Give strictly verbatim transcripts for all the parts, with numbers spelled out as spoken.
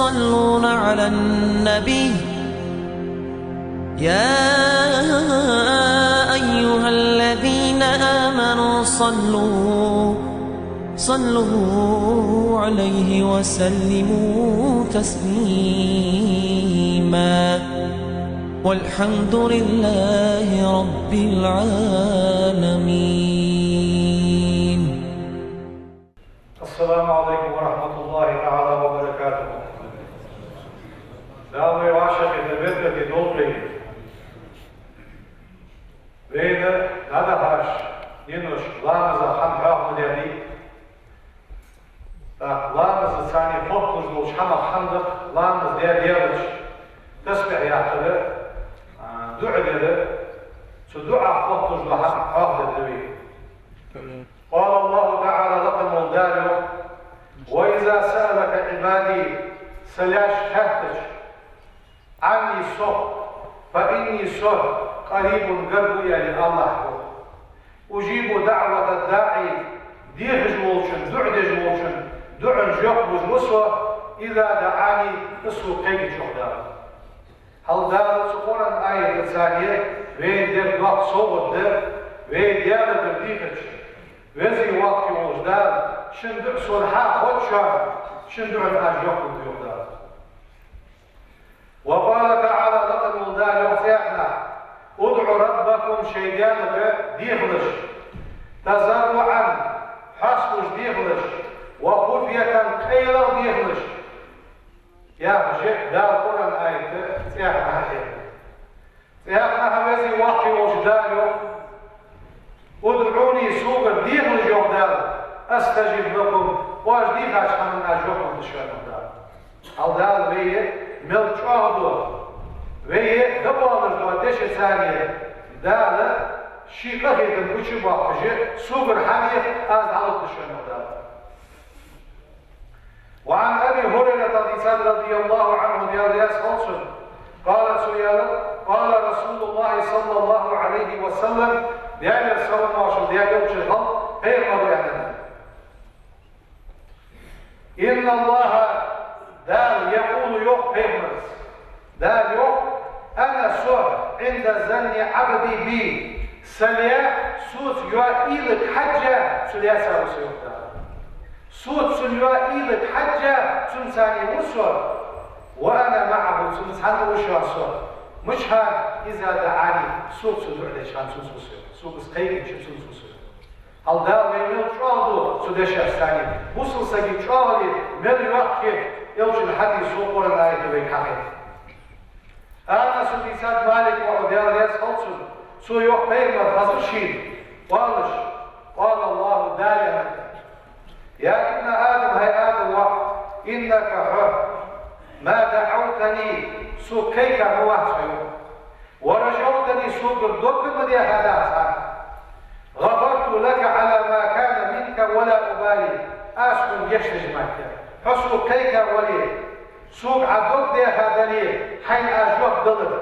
يصلون على النبي، يا أيها الذين آمنوا صلوا، صلوا عليه وسلموا تسليما. والحمد لله رب العالمين. السلام عليكم ورحمة الله تعالى وبركاته. Дала вай вӀашагӀкхетар беркате долда вай. Вайна дӀадахьаш, динаш, ламаза хӀама хьоахадаьдий. ТӀаккха ламаза царна хотталуш долча хӀамах хӀама да-кх ламаз даь далча, тасбихь яккхар, а, дуӀа дар, цу дуӀах хотталуш дола хӀама хьоахадаьд вай. قال الله تعالى, лакха вола Дала йоах: وإذا سألك عبادي, са лаьш хаьттача, عني, сох, فإني, со, قريب, гарга ва, аьле, АллахӀа йоах. أجيب دعوة الداع, дехаш волчун, дуӀа деш волчун дуӀан жоп луш ва со, إذا دعاني, из сога кхайкача, йоах Дала. Хьал Дала цу Къуръан аята царна вайна дер доккха совгӀат да, вай Даьлагара дийхача, Веза-Воккха волча Дала шун дуӀа сона хьахоттачоа, шун дуӀан аз жоп лургда, йоах Дала. وقال تعالى, лакха вола Дала йоах цхьаннахьа: ادعوا ربكم, шоай Даьлага дехалаш, تضرعا, хьоасталуш дехалаш, وخفية, къайлагӀа дехалаш. Яхаш Дала Къуръан аята цхьаннахьа хьахьехад. ТӀаккха Веза-Воккха волча Дала йоах: ادعوني, сога дехалаш, йоах Дала, أستجب لكم, оаш дийхача хӀаман аз жоп лургда шоана, йоах Дала. Хьал Дала вай мел чӀоагӀа ду, вай дӀабоалаш дола дешаца Дала ший къахетам гучабоаккхаш, согара хӀама деха, аз дӀалургда шоана, йоах Дала. وعن أبي هريرة, хьадис да, رضي الله عنه, Даьла раьза хилва цунна, قال, цо аьлар: قال رسول الله صلى الله عليه وسلم, Даьлера салам-моаршал Даьла Элчанна хилда, пайхамара аьннад: إن الله, Дала, يقول, йоах пайхамара, Дала йоах: أنا, со, عند ظن عبدي بي, са лай соца йоа уйлага хьежжа цу лаьца ва со, йоах Дала. Соца цун йоа уйлага хьежжа цунца ва со, وأنا معه, цунца цхьана ва шоана со. Мичахьара? إذا دعاني, сога цо дуӀа деча хана цунца ва со, йоах. Сога из кхайкача цунца ва со, йоах. Хьал Дала вай мел чӀоагӀа ду цу дешашца. Бусалба сага чӀоагӀо мел йоккха я, Элчан хьадисо, Къуръан аято вайга хьахьехад. Анаса, хьадис да, Малик воӀо, Даьла раьза хилва цунна, цо йоах, пайхамар хезар шийна оалаш: قال الله, Дала аьннад: يا ابن آدم, хӀай Адама воӀ, إنك, хьо, ما دعوتني, сога кхайка ма вац хьо, йоах. ورجوتني, согара дог а ма дехадац хьа. غفرت لك على ما كان منك ولا أبالي, аз хьона гешт деш мара. Хьо сога кхайка вале, сога Ӏа дог дехадале, хьайна аз жоп далар.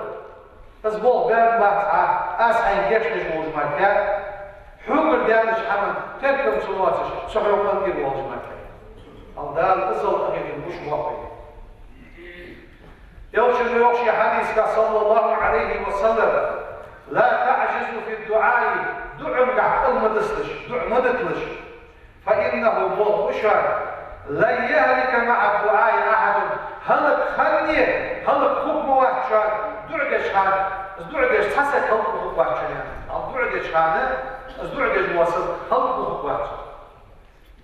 Из болх баьнна бац Ӏа, аз хьайна гешт деш волаш мара. Хьогара даьннача хӀаман теркам ца лоацаш, со хьога къинтӀера волаш мара. Хьал Дала иззал къахетам гучабоаккх вай. Элчано йоах ший хьадисага, صلى الله عليه وسلم: لا تعجزوا في الدعاء, дуӀангахьа кӀал ма дицалаш, дуӀа ма диталаш. فإنه, болх ба шоана, لن يهلك مع الدعاء أحد, хӀалакханне, хӀалакхургвац шоана дуӀа деча хана, из дуӀа деш цхьа саг хӀалакхургвац шоана, аьнна. Хьал дуӀа деча хана, из дуӀа деш вола саг хӀалакхургвац.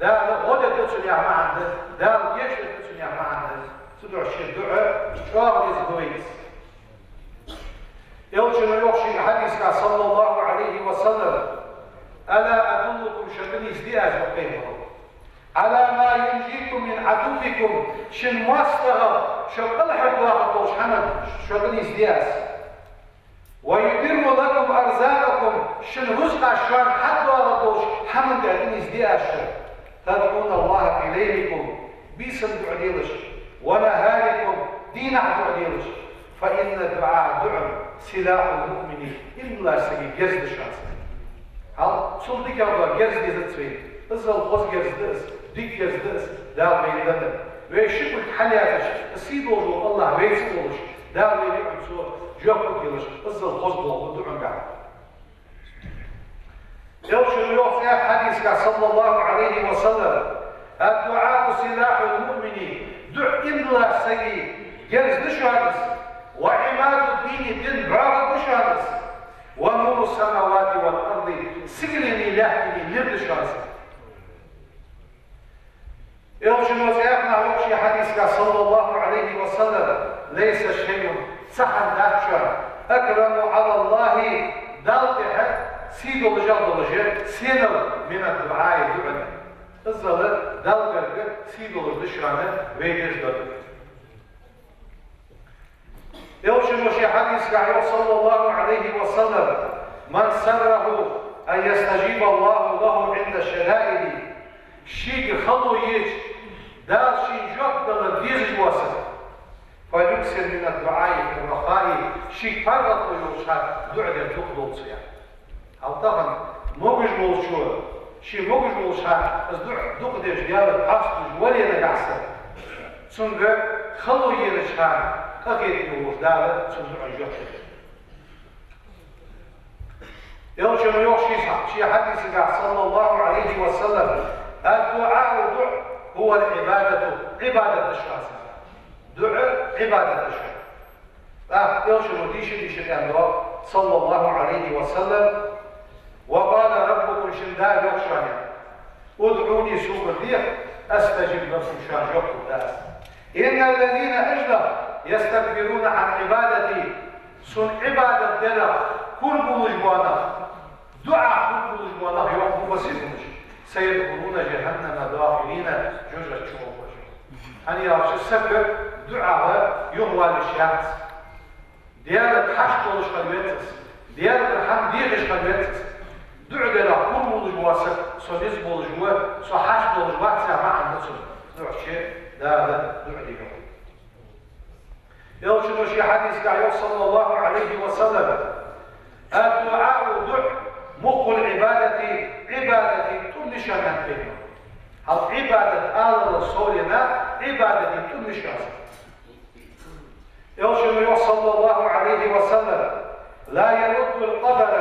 Дала гӀо дергда цунна яха маӀан да, Дала гешт дергда цунна яха маӀан да. Цудухьа ший дуӀа чӀоагӀа деза вайна. Элчано йоах ший хьадисага, صلى الله عليه وسلم: ألا أدلكم, шо дӀанийсдий аз, йоах пайхамара, على ما ينجيكم من عدوكم, шун моастагӀал шо кӀалхардоахаргдолча хӀаман шо дӀанийсдий аз? ويدر لكم أرزاقكم, шун рузкъаш шоана хьадоагӀаргдолча хӀаман тӀа дӀанийсдий аз шо? تدعون الله في ليلكم, бийсан дуӀа делаш, ونهاركم, дийнахьа дуӀа делаш. فإن الدعاء, дуӀа, سلاح المؤمن, иман долча сага герз да шоана. Хьал, цул дикагӀа дола герз дезац вайна. Иззал хоза герз да из, дика герз да из, Дала вайна деннар. Вай ши кулг хьалъяьцача, сий долаш вола АллахӀ вайца волаш, Дала вайна юкъе цо жоп а делаш, иззал хоза болх ба дуӀангахьа. Элчано йоах цхьан хьадисагахь, صلى الله عليه وسلم: «الدعاء سلاح المؤمن», дуӀа иман долча сага герз да шоана из, «وعماد الدين», дина бӀоагӀа да шоана из, «ونور السماوات والأرض», сигаленеи лаьттанеи нур да шоана из. Элчано цхьан хьадисагахь, صلى الله عليه وسلم: «ليس شيء», цхьа хӀама дац шоана, «أكرم على الله», Далла тӀехьа сий долаш а долаш, сенал, «من الدعاء», дуӀа. Иззал Далла гарга сий долаш да шоана вай деш дола дуӀа. Элчано ший хьадисагахь йоах, صلى الله عليه وسلم: «من سره أن يستجيب الله له عند الشدائد», шийга хало еча, Дала шийна жоп дала дезаш вола саг, «فليكثر من الدعاء في الرخاء», шийга паргӀато йолча хана дуӀа дар дукха долда цо, яхаш. Хьал тахан могаш волчо, ше могаш волча хана из дуӀа дукха деш, Даьла хьасташ вале нагахьа санна, цунга хало енача хана къахетаме волаш Дала цун дуӀан жоп лу. Элчано йоах ший са-, ший хьадисагахь, صلى الله عليه وسلم: «الدعاء», дуӀа, «هو العبادة», Ӏибадат да шоана из. ДуӀа Ӏибадат да шоана. ТӀаккха Элчано дийша-дийша аьннад, صلى الله عليه وسلم: «وقال ربكم», шун Дала йоах шоана: «ادعوني», сога деха, «أستجب لكم», шоана жоп лургда аз. «إن الذين», уж нах, «يستكبرون عن عبادتي», сона Ӏибадат дарах кура буллаш бола нах, дуӀах кура буллаш бола нах, йоах муфассираш, «سيدخلون جهنم داخرين», жожагӀате чугӀоргба уж. ХӀана аьлча саг дуӀах юхавала йиш яц. Даьлага хьашт долаш хила веза из, Даьлагара хӀама дехаш хила веза из. ДуӀа дарах кура вуллаш вола саг, со низ болаш ва, со хьашт долаш вац яха маӀан да цун. ДуӀа чу Дала дуӀа дигар. Элчано ший хьадисагахь йоах, صلى الله عليه وسلم: «الدعاء», дуӀа, «مخ العبادة», Ӏибадата тӀум я шоана, аьннад Пайхамаро. Хьал Ӏибадат аларал совнагӀа, Ӏибадата тӀум я шоана. Элчано йоах, صلى الله عليه وسلم: «لا يرد القدر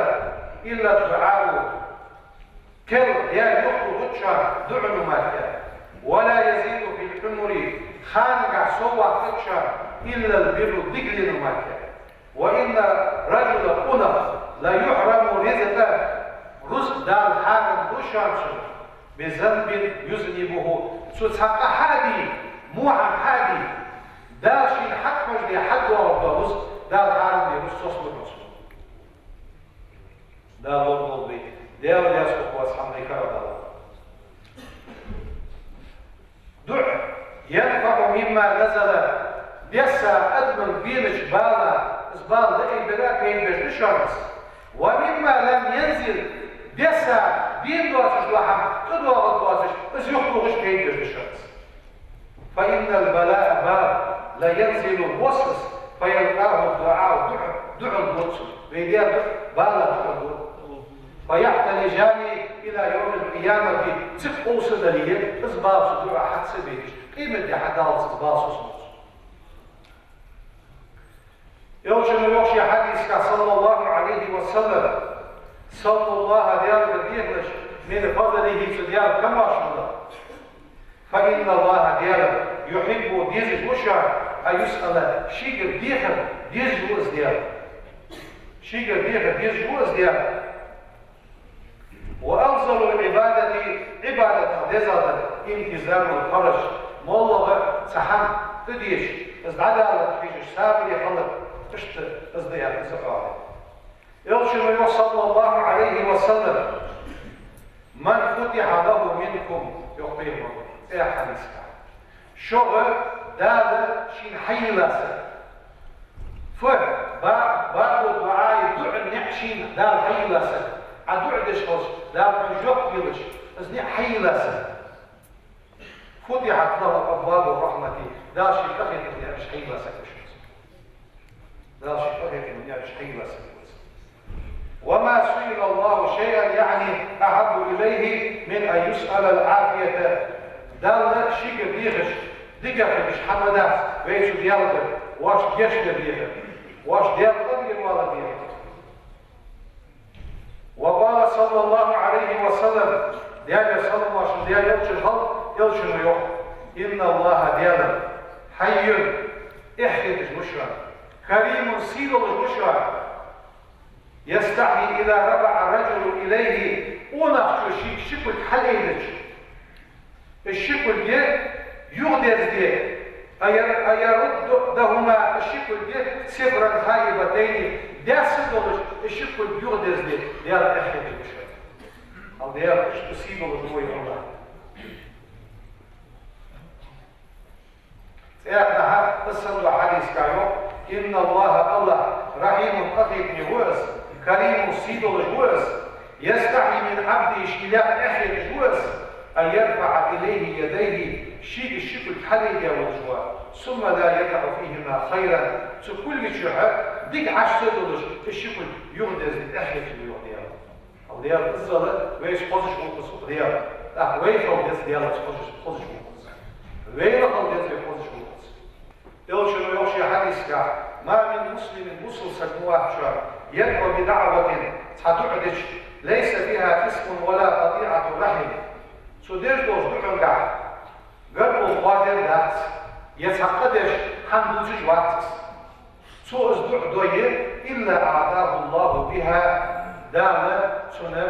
إلا الدعاء». Кхел, Даьла юхатохаргдац шоана дуӀано мара. «ولا يزيد في العمر», ханагахь совбаккхаргдац шоана, «إلا البر», дикалено мара. «وإن الرجل», къонах, «ليحرم الرزق», рузкъ Дала хьарам ду шоана цунна, «بذنب يذنبه», цо цхьа къа хьа а дийя, во хӀама хьа а дийя, Дала шийна хьатӀахьожадаь хьадоагӀаргдола рузкъ, Дала хьарам даь рузкъ соцалургда цунна. Дала лорадолда вай. Даьла лаьцалургва из хӀама дикагӀа Дала. ДуӀа, «ينفع مما نزل», десса адамага бенача бала, из бала дӀаайбар а пайда беш да шоана из. «ومما لم ينزل», десса бена доацаш дола хӀама тӀадоагӀаргдоацаш, из юхатохаш пайда беш да шоана из. «فإن البلاء», бала, «لينزل», босс из, «فيلقاه الدعاء», дуӀа, дуӀал бода цунна. Вай Даьла дуӀа, бала дуӀал бода. «فيعتلجان إلى يوم القيامة», цу къовса дале, из бала цу дуӀа хьа ца бегаш, къематди хьадаллалца из бала соцалургда цунна. Элчано йоах ший хьадисагахь, صلى الله عليه وسلم: «سلوا الله», Даьлагара дехалаш, «من فضله», цу Даьла камаьршал духьа. «فإن الله», Даьла, «يحب», дезаш ва шоана, «أن يسأل», шийгара дехар дезаш ва из Даьла. Шийгара дехар дезаш ва из Даьла. «وأفضل العبادة», Ӏибадатах дезагӀа да, «انتظار الفرج», моллагӀа цхьа хӀама тӀадеча, из дӀадаларга хьежаш сабаре хилар, иштта из да, яхаш, из а хьоахаду. Элчано йоах, صلى الله عليه وسلم: «من فتح له منكم», йоах Пайхамаро цхьан хьадисагахь, шуга Дала шийна хьайийлла саг. Фа, ба-, باب الدعاء, дуӀан наӀар шийна Дала хьайийлла саг. Ӏа дуӀа деш хилча, Дала хьона жоп луш, из наӀар хьайийлла саг. «فتحت له أبواب الرحمة», Дала ший къахетама наӀараш хьайийлла саг ва из. Дала ший къахетама наӀараш хьайийлла саг ва из. «وما سئل الله شيئا», яӀни, «أحب إليه من أن يسأل العافية». Далла шийгара дехаш, Дика хеташ хӀама дац вай цу Даьлага, воаш гешт дар дехар, воаш Даьла къинтӀера валар дехар. وقال صلى الله عليه وسلم, Даьла салам-моаршал Даьла элчанна хилда, элчано йоах: إن الله, Даьла, حي, эхь хеташ ва Ша, كريم, сий долаш ва Ша, يستحيي إذا رفع الرجل إليه, къонахчо шийга ши кулг хьалъайдича, из ши кулг юхадерзаде, أن ير-, أن يردهما, из ши кулг صفرا خائبتين, даьсса долаш, из ши кулг юхадерзаде, Даьла эхь хеташ ва Ша. Хьал Даьла, иштта сий долаш ва вай АллахӀ. ЦӀаькха а хӀанз санна дола хьадис тӀа йоах: إن الله, АллахӀ, رحيم, къахетаме ва Из, كريم, сий долаш ва Из, يستحيي من عبده, Ший лаьтта эхь хеташ ва Из, أن يرفع إليه يديه, шийга ши кулг хьалъайдаь волаш ва, ثم لا يدع فيهما خيرا, цу кулгий чухь дика Ӏаш ца долаш, из ши кулг юхадерзаде эхь хеташ ва, йоах Даьла. Хьал Даьла, иззал вайца хозаш ва укхаза, йоах Даьла. ТӀаккха вай хила деза Даьлаца хозаш, хозаш ва укхаза. Вайна хила деза вай хозаш ва укхаза. Элчано йоах ший хьадиса тӀа: ما من مسلم, бусалба саг ма вац шоана, يدعو بدعوة, цхьа дуӀа дича, ليس فيها إثم ولا قطيعة رحم, цо деш долча дуӀангахь гаргало хоадер дац, е цхьаккха деш хӀама дувцаш вац из. Цо из дуӀа дой, إلا أعطاه الله بها, Дала цунна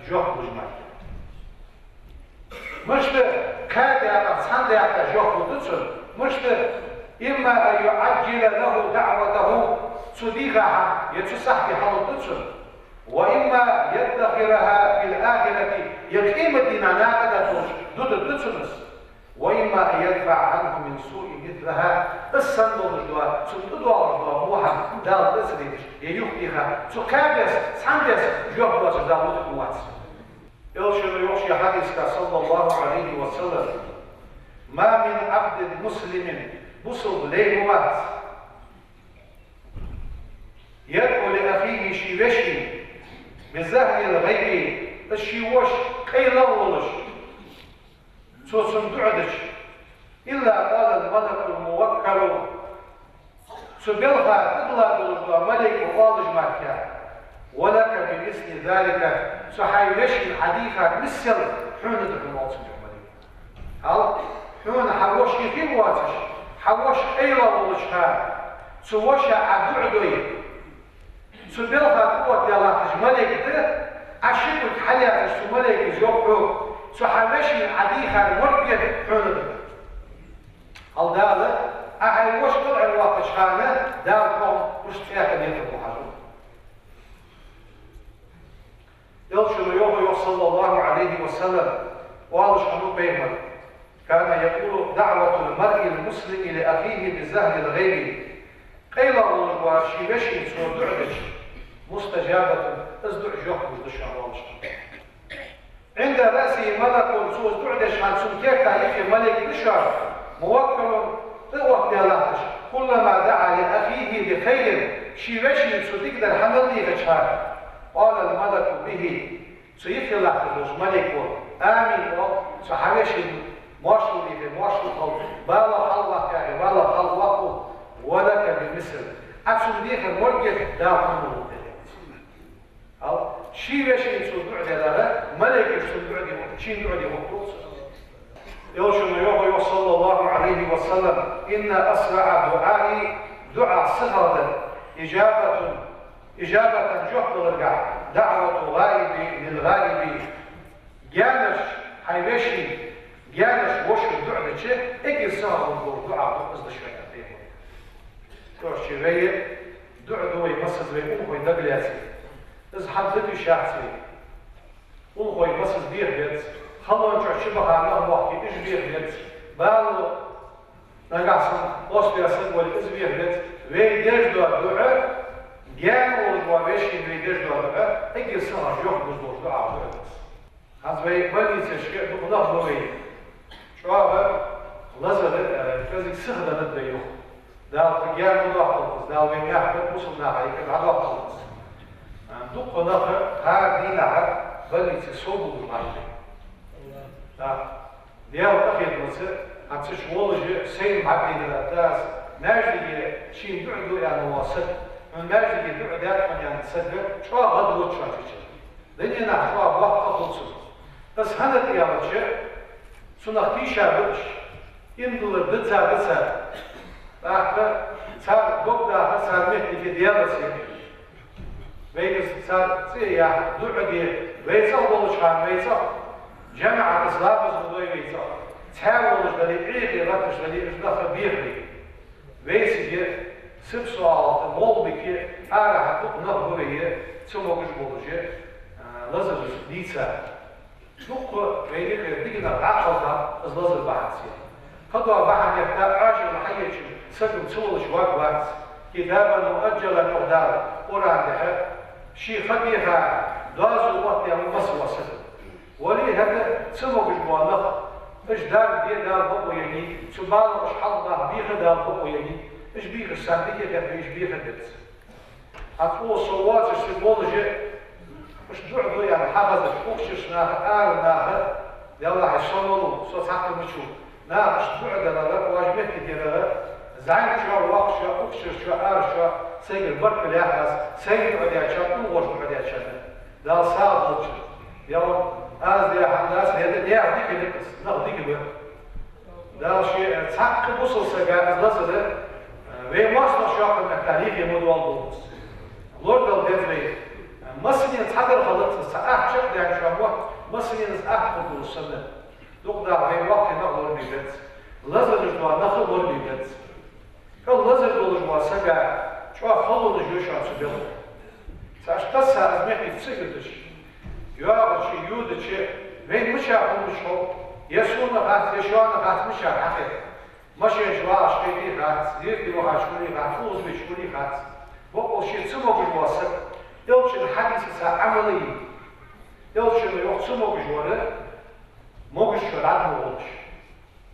жоп луш мара. Мишта, кхаь даькъа, цхьан даькъа жоп лургда цунна, мишта, إما أن يعجل له دعوته, цо дийха хӀама, е цу сахьте хьалургда цунна, وإما يدخرها في الآخرة, е къематдийнахьа накъадаргдолаш дутаргда цунна из. وإما أن يدفع عنه من سوء مثلها, из санна долаш дола, цунна тӀадоагӀаш дола во хӀама Дала дӀа ца дайташ, е юхатеха, цу кхаь беса, цхьан беса жоп доацаш Дала вутаргвац. Элчано йоах ший хьадиса тӀа, صلى الله عليه وسلم: ما من عبد مسلم, бусалба лай ма вац, يدعو لأخيه, ший вешийна, بظهر الغيب, из ший воша къайла а волаш, цо цунна дуӀа дича, إلا قال الملك الموكل, цу балха тӀадилла долаш дола малейко оалаш мара: ولك بمثل ذلك, цу хьай вешийна Ӏа дийхар миссел хьона да хьона, оал цунга малейко. Хьал, хьона хьа воша юхе воацаш, хьа воша къайла волча хана, цу вошас Ӏа дуӀа дой, цу балха тӀаоттадаь латташ малейк да, Ӏа ши кулг хьалъяьцача цу малейко йоах хьога: цу хьа вешийна Ӏа дийхар морг я, хьона да. Хьал Дала, Ӏа хьай воша кӀалхара воаккхача хана, Дала хьона уж цӀаькха летаргва хьажал. Элчано йоах, йоах, صلى الله عليه وسلم, оалаш хиннав пайхамар: كان يقول دعوة المرء المسلم لأخيه بظهر الغيب, къайла волаш вола ший вешийна цо дуӀа дича, مستجابة, из дуӀа жоп луш да шоана, оалаш хиннав. عند رأسه ملك, цо из дуӀа деш хана цун керта юхе малейк да шоана, موكل, тӀаоттадаь латташ, كلما دعا لأخيه بخير, ший вешийна цо дикадар хьа мел дийхача хана, قال الملك به, цу юхе латташ волча малейко: آمين, оал, цу хьа вешийна моаршал дийхе, моаршал хилда, бала хьалваккха яхе, бала хьалваккхалда, ولك بمثل, Ӏа цунна дийхар морг я, Дала хьона лургда. Хьал, ший вешийна цо дуӀа дергда, малейкаша цунна дуӀа де, шийна дуӀа де гӀоргдолаш. Элчано йоах, йоах, صلى الله عليه وسلم: إن أسرع الدعاء, дуӀа сихагӀа дар, إجابة, إجابة, жоп даларгахь, دعوة الغائب للغائب, гаьнарча, хьай вешийна гаьнарча вошас дуӀа дича, эггара сихагӀа дола дуӀа да из, да шоана, аьннад пайхамаро. Короче, вай дуӀа ду вай массаза вай унахой дагалаьце. Из хӀама дагадеш яц вай. Унахой массаза беха беза. Халон чу чубаха нах бохке, уж беха беза. Бала нагахьа санна къоастабаь саг вале, из беха беза. Вай деш дола дуӀа, гаьна волаш вола вешийна вай деш дола дуӀа, эггара сахьа жоп луш долаш дуӀа да из. ХӀанз вай больницашка дукха нах ба вай. ЧӀоагӀа лазар, э, кӀезига сиха деннад вай юха. Дала тха гаьна ма доаккхалда из, Дала вай наьха бусалба наха юкъе дӀадоаккхалда из. Э, дукха нах хӀара дийнахьа больнице совбувлаш бац. Да. Даьла къахетамца, Цу чу волаш сайна бӀаргадайнар да аз, маьждиге шийна дуӀа ду аьнна вола саг, хьона маьждиге дуӀа даьд хьона аьнна саг чӀоагӀа гӀадвода шоана цу чу. Дуненах чӀоагӀа боккха хул цунна. Аз хӀана аьлча, цунах тийша ба уж, иман диллар дизза да цар. ТӀаккха цар дог дахар, цар моттиге Даьлаца я. Вайга цар цӀи а яха, дуӀа де, вай цӀагӀа болча хана вай цӀагӀа, жамаӀатаца ламаз ма дой вай цӀагӀа. Цхьаь волаш дале, Ӏехе латташ дале, уж нах бехарий. Вайцига сибсоалата, молбике, арахьа дукха нах ба вай, ца могаш болаш, а, лазараш дийца. Дукха вайна юкъера диканах дӀакхалда из лазар бахьанца. Кхыдола бахьан етта Ӏоажал хьаеча сага ца волаш варгвац. كتابا مؤجلا, йоах Дала Къуръан тӀа, ший ха дийха, доазув оттаяь массе вола саг. Вале хӀаьта ца могаш бола нах, уж дарба де Дала бокъо еннай, цу бала уж хьалха нах бийха Дала бокъо еннай, уж бийхача царна дика хетта, уж бийха деза. ХӀанз цо со воацаш цига волаш, уж дуӀа ду аьнна хьахезача, укх чура наха, ара наха, Даьллахьа, со ловр, со цхьаккха мича ва, наха уж дуӀа дарах, оаш моттиг ярах, зӀамига чу, воккха чу, укх чура чу, ара чу, сайгара баркал яхар аз, сайна дуӀа даьчарна, уллув дуӀа даьчарна. Дала сагӀа долда шоана. Яхар аз даь хӀама дац, хӀаьта наьха дика никъ да из, нах дика ба. Дала ший, э, цхьаккха бусалба сага из лазар, э, вай моастагӀчоа меттел лийхе ма долда из. Лорадала деза вай. Э, массанена цхьадар хилац из, цхьа атта чакхдаьнначоа мотт, массанена из атта хургдолаш санна. Дукха даха вай воккхий нах лорабе беза. Лазараш дола нах лорабе беза. КӀал лазар долаш вола саг чӀоагӀа халонаш я шоана цу белха. Цхьа иштта са аз моттиг ца ювцаш, йоагӀача, йодача, вайна мичахьа хӀама хул, е сона хац, е шоана хац, мичахьа хьахет. Машен чу вагӀаш хетий хац, дерте вахача хулий хац, укхаза беча хулий хац. Бокъонца ше ца могаш вола саг, Элчан хьадисаца Ӏамал е, Элчано йоах ца могаш вар, могашчо дӀа ма волаш.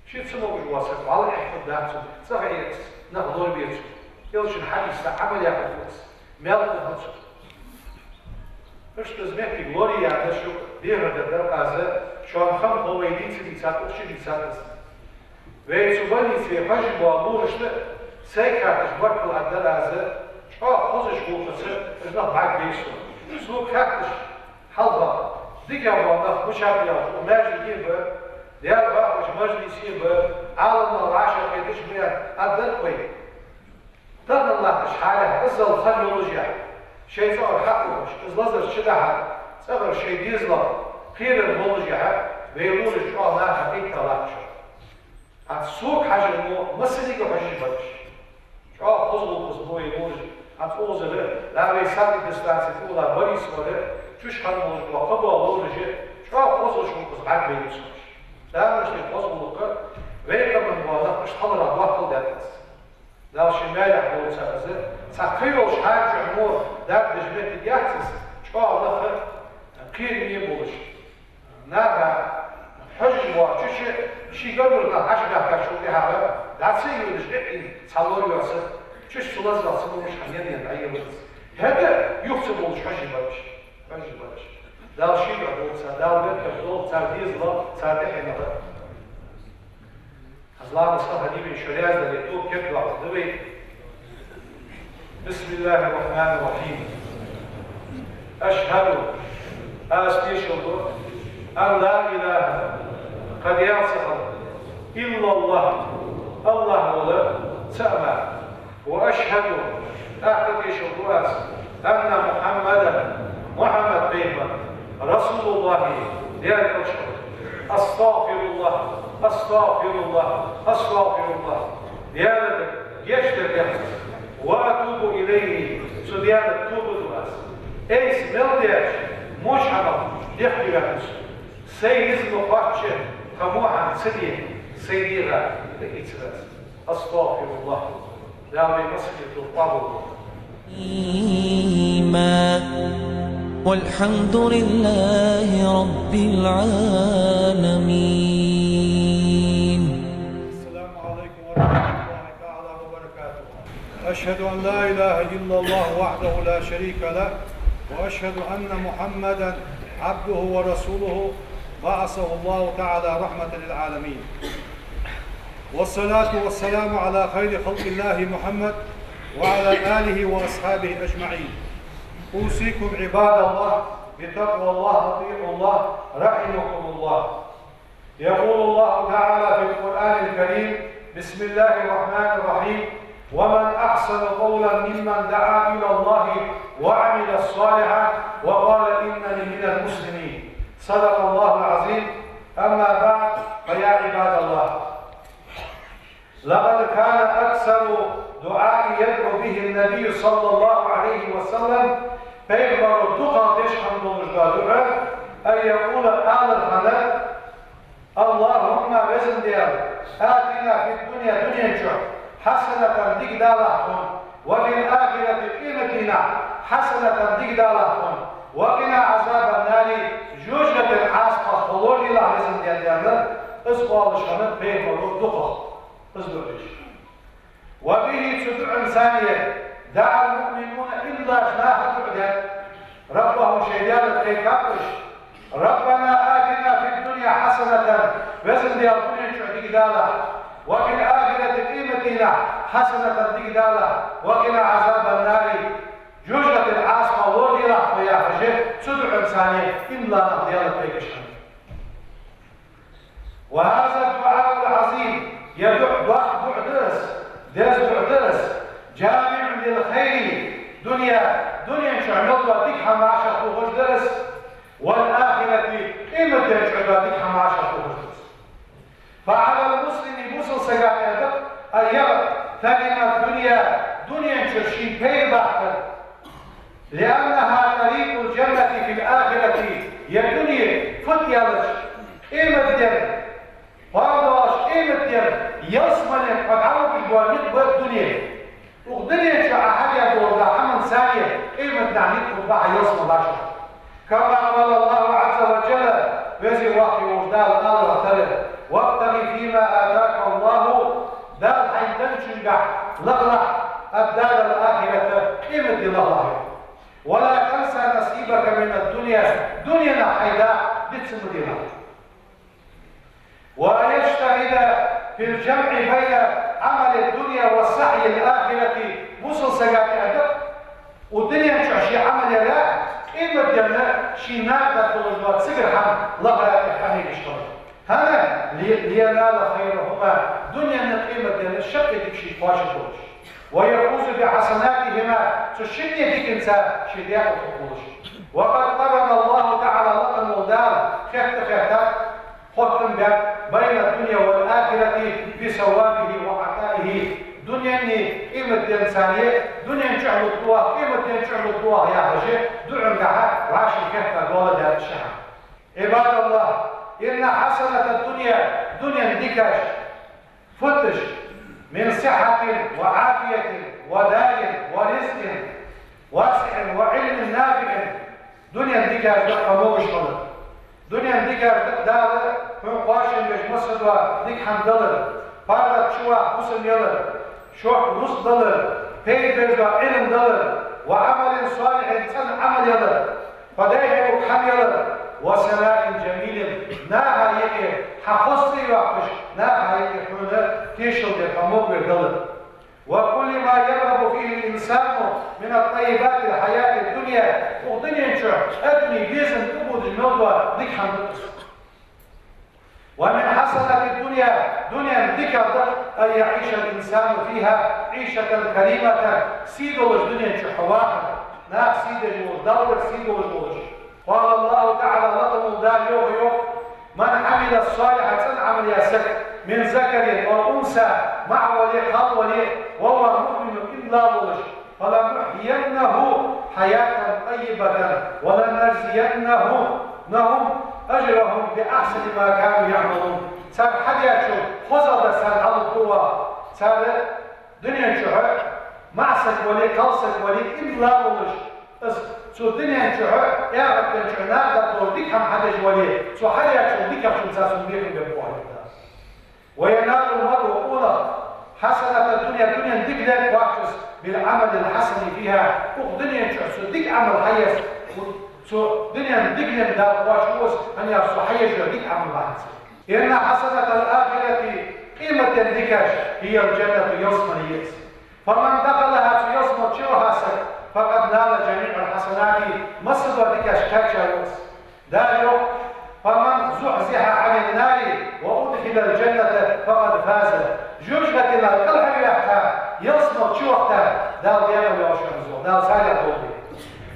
Ше ца могаш вола саг вӀалла эхь хургдац цунна, цӀагӀа эца, нах лорабе цунна. Элчан хьадисаца Ӏамал яхар фу аз, маьл хургда цунна. Иштта из моттиг лорае аьнна шуга дехар дергдар аз, шоана хам хов вай дийца дийцад, укх чу дийцад аз. Вай цу больнице хьожаш бола лорашта сайга хаьттача баркал аргдар аз, чӀоагӀа хозача гӀулакхаца уж нах бӀаргабайра сона. Сога хаьттача, хьалха дикагӀа бола нах мичаб аьлча, укх маьждиге ба, Даьла бахача мажлисе ба, Ӏаламнах вӀашагӀкхеташ ба аьнна, аргдар вай. Тахан латтача хьале иззал хала йоллашехь, шоай цӀагӀара хьаухаш, из лазар чудахьар, цӀагӀара шоай дезалах кхерар боллашехь, вай лораш чӀоагӀа наха кхийтта латташ. ХӀанз сога хьажар мо массанега хьожаш бар уж. ЧӀоагӀа хоза гӀулакх ба вай лораш. ХӀанз укхазара, да, вай самодистанци тӀа ала Борис вар, чуш хинна волаш бола кхыбола лораш, чӀоагӀа хоза гӀулакх ба, бӀаргабайра цо уж. Тамашийна хоза гӀулакх, вай къаман бола нах иштта хиларах доаккхал даьд аз. Дала ший маьлехь долда цар из. Цхьа кхы йолча хана чухь мо дарба деш моттиг яц из, чӀоагӀа нах кхераме болаш. Наха хьожаш бола чу ший гаргара нах Ӏочубаьхкачул тӀехьагӀа, дӀа ца а йодаш, кхы а цхьа лор йоацаш, чу цу лазарах ца могаш хинна енна дӀаелар из. ХӀаьта юха ца болаш хьожаш бар уж. Хьожаш бар уж. Дала ший дуӀа долда цар, Дала беркат долда цар дезалах, цар тӀехьенах. Аз ламаз ха хьадийве, шо раьза дале, тоба кердадоаккхаргда вай. بسم الله الرحمن الرحيم. أشهد, аз тешал ду, أن لا إله, кхы даьла ца хилар, إلا الله, АллахӀ вола цаӀ мара. وأشهد, тӀаккха тешал ду аз, أن محمدا, Мухьаммад пайхамар, رسول الله, Даьла элча хилар. أستغفر الله، أستغفر الله، أستغفر الله. Даьлага гешт дар дехар аз. وأتوب إليه, цу Даьлага тоба ду аз. Айса мел даьча воча хӀамах дехкеваьннав со. Сай низ ма кхоачча, тха во хӀама ца де, сай дегӀа дӀаийцар аз. أستغفر الله. Дала вай массане а тоба къоабал долда. والحمد لله رب العالمين. السلام عليكم ورحمة الله تعالى وبركاته. أشهد أن لا إله إلا الله وحده لا شريك له، وأشهد أن محمدا عبده ورسوله، بعثه الله تعالى رحمة للعالمين. والصلاة والسلام على خير خلق الله محمد وعلى آله وأصحابه أجمعين. أوصيكم عباد الله بتقوى الله، أطيعوا الله، رحمكم الله. يقول الله تعالى في القرآن الكريم: بسم الله الرحمن الرحيم: ومن أحسن قولا ممن دعا إلى الله وعمل صالحا وقال إنني من المسلمين. صدق الله العظيم. أما بعد، فيا عباد الله، لقد كان أكثر دعاء يدعو به النبي صلى الله عليه وسلم، пайхамара дукхагӀа деш хинна долаш дола дуӀа: أن يقول, алар хиннад: اللهم, Веза Даьла, آتنا في الدنيا, дунен чу, حسنة, дика далахь тхона, وفي الآخرة, къематдийнахьа, حسنة, дика далахь тхона, وقنا عذاب النار, жожагӀатен Ӏазапах тхо лораделахь, Веза Даьла, аьнна, из оалаш хиннад пайхамара дукхагӀа. Из дуӀа деш. وبه, цу дуӀанца, دعا المؤمنون, иман долча наха дуӀа даьд. ربهم, шоай Даьлага кхайкаб уж: ربنا آتنا في الدنيا حسنة, Веза Даьла, дунен чу дика далахь, وفي الآخرة, къематдийнахьа, حسنة, дика далахь, وقنا عذاب النار, жожагӀатен Ӏазапах лораделахь тхо, яхаш, цу дуӀанца иман долча наха Даьлага кхайкаш хиннад. وهذا الدعاء العظيم, ер дуӀа, доккха дуӀа да из, деза дуӀа да из, جامع للخير في الدنيا, дунен чу мел дола дика хӀама вӀашагӀтохаш да из, والآخرة, къематден чу дола дика хӀама вӀашагӀтохаш да из. فعلى المسلم, бусалба сага тӀа да أن يغتنم الدنيا, дунен чура шийна пайда баккхар. لأنها طريق الجنة في الآخرة, ер дуне фуд аьлча, къематдийнахьа, хӀама доагӀаш къематдийнахьа, ялсмале хьо дӀавугаш бола никъ ба дуне. Укх дунен чу Ӏа хьадаь дола хӀаманца къематдийнахьа никъ хургба Ӏа ялсмале вӀашагӀ. كما قال الله عز وجل, Веза Воккха волча Дала аьлар: وابتغ فيما آتاك الله, Дала хьайна денначунгахьа лахалахь, الدار الآخرة, къематди лахалахь. ولا تنس نصيبك من الدنيا, дуненах хьай дакъа диц ма делахь. وأن يجتهد في الجمع بين عمل الدنيا وسعي الآخرة, бусалба сага тӀа да укх дунен чу ший Ӏамал яр, къематдийнахьа ший накъадаргдолаш дола цигара хӀама лахара тӀа къахьегаш хилар. ХӀана? لي-, لينال خيرهما, дуненна, къематденна шаккхе дика ший кхоачаш долаш. ويفوز بحسناتهما, цу шинне диканца ший декъала хургволаш. وقد قرن الله تعالى, лакха волча Дала хетта-хетта хоттам баьб, بين الدنيا والآخرة في ثوابه وعطائه. Дуненни къематденцани, дунен чу лургдола, къематден чу лургдола яхаш, дуӀангахьа вӀаший хетта дола даьд ший хьа. عباد الله, إن حسنات الدنيا, дунен дикаш, футташ, من صحة وعافية ودار ورزق واسع وعلم نافع. Дунен дикаш да хьо могаш хилар. Дунен дикаш да Дала хьона кхоачам беш массадола дика хӀама далар, паргӀата чу ваха фусам ялар, шортта рузкъа далар, пайда беш дола Ӏилма далар, وعمل صالح, цӀена Ӏамал ялар, хьо дайхьа хӀама ялар, وثناء جميل, наха юкъе хьа хоза цӀи йоаккхаш, наха юкъе хьона тешал деш хьо могавар далар. وكل ما يرغب فيه الإنسان من طيبات الحياة الدنيا, укх дунен чу адамий безам тӀабодаш мел дола дика хӀама да из. ومن حسنات الدنيا, дунен дикаш да, أن يعيش الإنسان فيها عيشة كريمة, сий долаш дунен чу хьо вахар, наха сий деш волаш, Далла сий долаш волаш. قال الله تعالى, лакха волча Дала йоах, йоах: من عمل صالحا, цӀена Ӏамал яь саг, من ذكر أو أنثى, маӀа вале, кхалла вале, وهو مؤمن, иман долаш волаш, فلنحيينه حياة طيبة ولنجزينهم أجرهم بأحسن ما كانوا يعملون. Цар хьадаьчул хозагӀа дар царна хьалургда оаха. Цар дунен чу маӀа саг вале, кхалла саг вале, иман долаш волаш, из цу дунен чу, эхартен чу накъадаргдола дика хӀама хьадеш вале, цо хьадаьчул дикагӀчунца цунна бекхам бергба оаха. وينال المرء, къонах, حسنات الدنيا, дунен дика лаьрхӀа кхоач из, بالعمل الحسن فيها, укх дунен чу цо дика Ӏамал хьаеш, цу дунен дикале Дала кхоачаш ва из, хӀана аьлча цо хьаеш йола дика Ӏамал бахьанца. إن حسنات الآخرة, Къематдийнахьа дикаш, هي الجنة, ялсмале я из. فمن دخلها, цу ялсмале чу ваха саг, فقد نال جميع الحسنات, массадола дикаш кхаьчав из. Дала йоах: فمن زحزح عن النار وأدخل الجنة فقد فاز. ЖожагӀатенах кӀалхарваьккха, ялсмале чу вахийта, Дала декъала ваьв шоана из, Дала царех долда.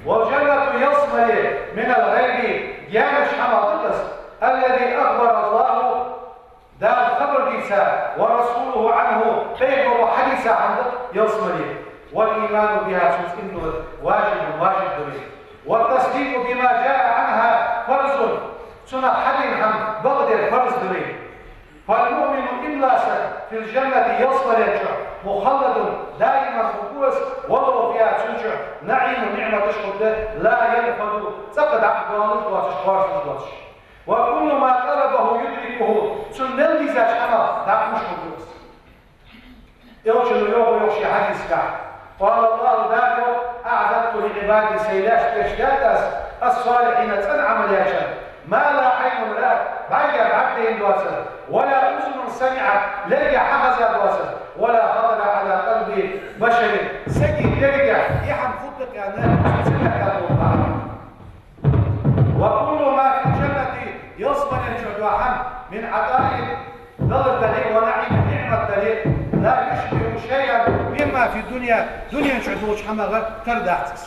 والجنة, ялсмале, من الغيب, гаьнарча хӀамах да из, الذي أخبر الله, Дала хабар дийца, ورسوله عنه, пайхамара хьадийца хӀама да ялсмале. والإيمان بها, цунца иман диллар واجب, важиб да вайна. والتصديق بما جاء عنها فرض, цунах хьадена хӀама бакъдер фарз да вайна. فالمؤمن, иман дола саг, في الجنة, ялсмален чу, مخلد, даиман хургва из, وله فيها, цун чу, نعيم, ниӀматаш хургда, لا ينفد, цӀаккха дӀакъоалаш доацаш, кхоачаш доацаш. وكل ما طلبه يدركه, цунна мел дезача хӀамах дӀакхувш хургва из. Элчано йоах, йоах ший хьадисагахь: قال الله, Дала йоах: أعددت لعبادي, Сай лаьшта тӀехьа даьд Аз, الصالحين, цӀена Ӏамал яьчарна, ما لا عين رأت, бӀарга бӀаргадайна доацар, ولا أذن سمعت, лерга хьахеза доацар, ولا خطر على قلب بشر, сага дегага е хӀама хургда аьнна, цунна ца хетта дола хӀама. وكل ما في الجنة, ялсмален чу дола хӀама, من عطاء, далар дале, ونعيم, ниӀмат дале, لا يشبه شيئا مما في الدنيا, дунен чу долча хӀамах тара дац из.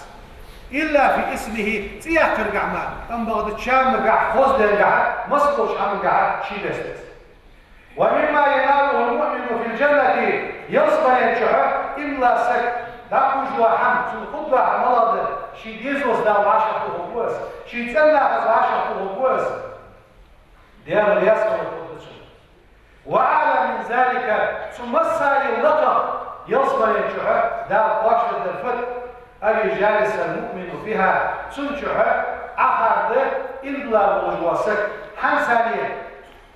إلا في اسمه, цӀи яккхаргахь мара, амма бакъда чамагахь, хозделгахь, массадолча хӀамагахь ший беса да из. ومما يناله المؤمن في الجنة, ялсмален чу иман дола саг дӀакхувш дола хӀама, цунна хургдола хӀама малагӀа да, ший дезалца Дала вӀашагӀтохаргва из, ший цӀен нахаца вӀашагӀтохаргва из. Даьла раьза хилар хургда цунна. وأعلى من ذلك, цу массане лакхагӀа ялсмален чу Дала кхоачашдергдар фуд: أن يجالس المؤمن فيها, цун чу Ӏохар да иман дилла волаш вола саг. ХӀанз царна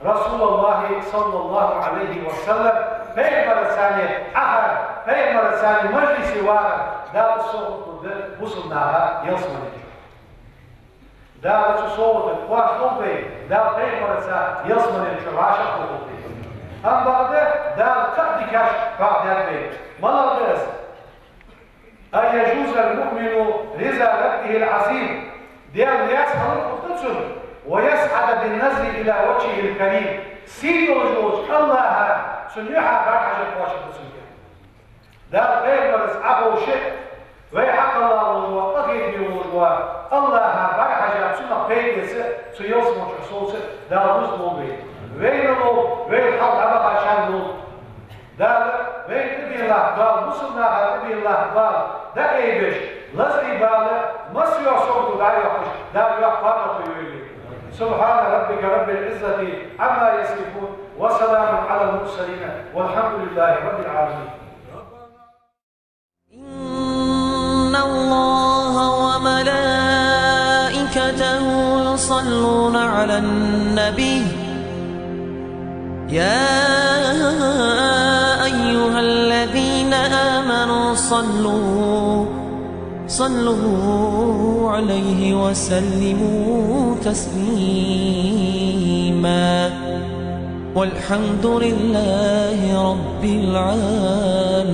رسول الله صلى الله عليه وسلم, пайхамарца цхьана Ӏохар, пайхамарца цхьана мажлисе вахар, Дала совгӀат дергда бусалба наха ялсмален чу. Дала цу совгӀата кхоачаш хургда вай, Дала пайхамарца ялсмален чу вӀашагӀтохаргда вай. Амма бакъда Дала кхы а дикаш хьоахадаьд вайна. МалагӀа да из? أن يجوز المؤمن رضا ربه العظيم. Даьла раьза хилар хургда цунна, ويسعد بالنظر إلى وجهه الكريم. Сий долаш волча АллахӀа цунна юхьа бӀарахьажар кхоачаргда цунна. Дала пайхамарца Ӏоховша, вай хьакхелла волаш вола, къахетаме волаш вола АллахӀа бӀарахьажа, цунах пайда эца, цу ялсмале чу совца Дала рузкъа лулба вайна. Вайна лулба, вай хьалха дӀабахачарна лулба. Дала вайна тӀабена латта бала, бусалба наха тӀабена латта бала дӀаайбеш, лазар бала, массайола совгӀат дӀайоаккхаш, Дала йоккха паргӀато йойла вайна. سبحان ربك رب العزة عما يصفون، وسلام على المرسلين، والحمد لله رب العالمين. إن الله وملائكته يصلون على النبي، يا أيها الذين آمنوا صلوا، صلوا عليه وسلموا تسليما. والحمد لله رب العالمين.